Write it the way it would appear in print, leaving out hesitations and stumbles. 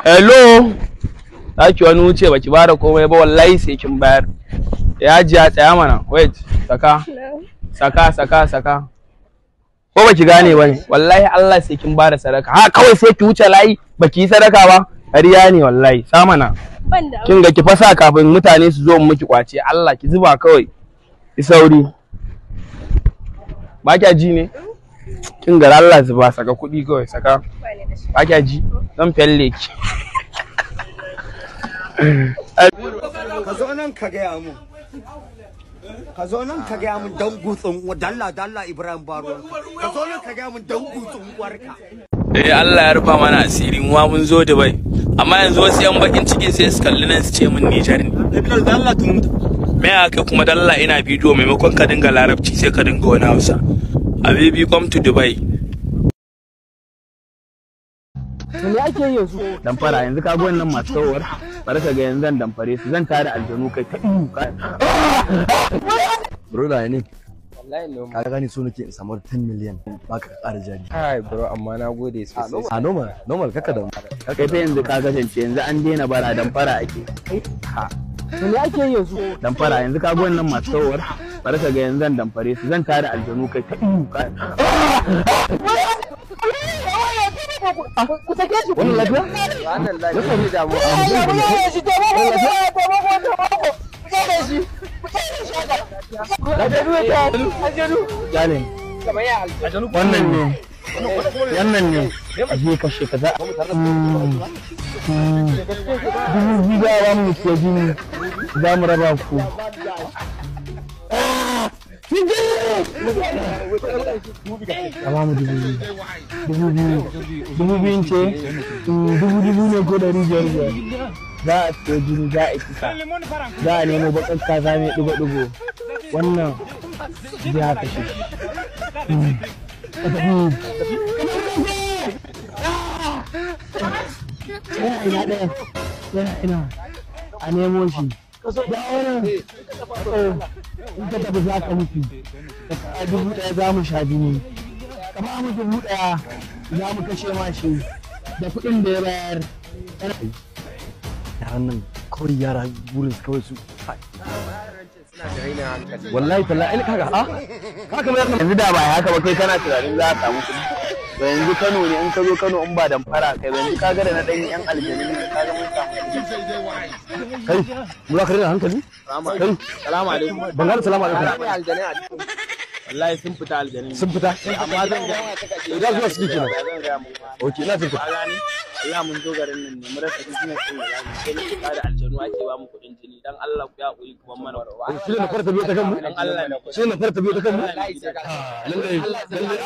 Hello. Zaki wani wuce baki bada komai ba, wallahi sai kin bayar. Ya ji ya tsaya mana. Wait, saka. Saka saka saka. Ko baki gane bane? Wallahi Allah sai kin bada sadaka. Ha kawai sai ki wuce layi baki yi sadaka ba. Ƙarya ne wallahi. Sa mana. Kin ga ki fasa kafin mutane su zo miki kwace. Allah ki zuba kawai. Ki sauri. Ba kya ji ne? Kin ga Allah zuba, saka kuɗi kawai, saka. Ba kya ji? Zan felle ki. Ka zo nan ka gaya mun. Ka zo nan ka gaya mun dan gutsun dalla dalla Ibrahim Baro. Ka zo nan ka gaya mun dan gutsun uwarka. Eh, Allah ya rufa mana asiri, mu ma mun zo Dubai. Amma yanzu wasu yan bakin cikin sai su kalli nan su ce mun Nijar ne. Bilal, da Allah tunu mutu. Me aka kuma dalla ina bidiyo, maimakon ka dinga larabci sai ka dinga wani Hausa. Habibi, come to Dubai. To me ake yi yanzu? Damfara yanzu ka ga wannan masu tawar. Bari ka ga yanzu zan damfare su, zan tare aljanu kai ta ihu. Bro, da ne? Ka gani, so nake in samu 10 million baka ƙara jari. Kai bro, amma na gode sosai. A normal, normal, kaka da. Kai fa yanzu ka kasance yanzu an daina bara, damfara ake. Ha. To me ake yi yanzu? Damfara yanzu ka ga wannan masu tawar. Bari ka ga yanzu zan damfare su, zan tare aljanu kai ta ihu. Ku sake shi. Wannan lafiya? Wannan lafiya ne da mu. Jale. Wannan ne. Wannan ne. Aje kashe ka za. 2000 za a mu ke jini. Za mu raba ku. A ba mu 2000. 2000. 2000 ce? 2000 ne ko 500. Za a siyo jini, za a kisa. Za a nemo baƙar kaza mai ɗigo-ɗigo. Wannan zai haka shi. Yana ina ɗaya, yana ina, a nemo shi. Dawo nan, in ka tafi za ka mutu. Da 1000 za mu sha jini. Ka ba mu 1000 za mu kashe ma shi da kuɗin da ya bayar. Yaran nan kawai, yara burin su kawai su. Wallahi tallahi kaga a kaga mai. Yanzu da ba haka ba, kai kana tunanin za a samu kuɗi. To yanzu Kano ne, in ka zo Kano in ba damfara kai ba, yanzu kaga da na ɗan yan aljanu ne, kaga mun samu. Kai, mu za ka rena hankali? Kai. Salamu alaikum. Ban gane salamu alaikum. Wallahi sun fita aljanin. Sun fita? Amma zan ga. Idan zuwa suke kenan. Zan ga mu. Okay, ina jin ka. Ka gane? Allah mun zo garin nan ne mu rasa business din da zamu sai muke kada aljanu ake ba mu kuɗin jini, dan Allah ku ya koyi kuma mana. Shi ne na farta biyo ta kanmu? Dan Allah ne. Shi ne na farta biyo ta kanmu? Lallai, lallai.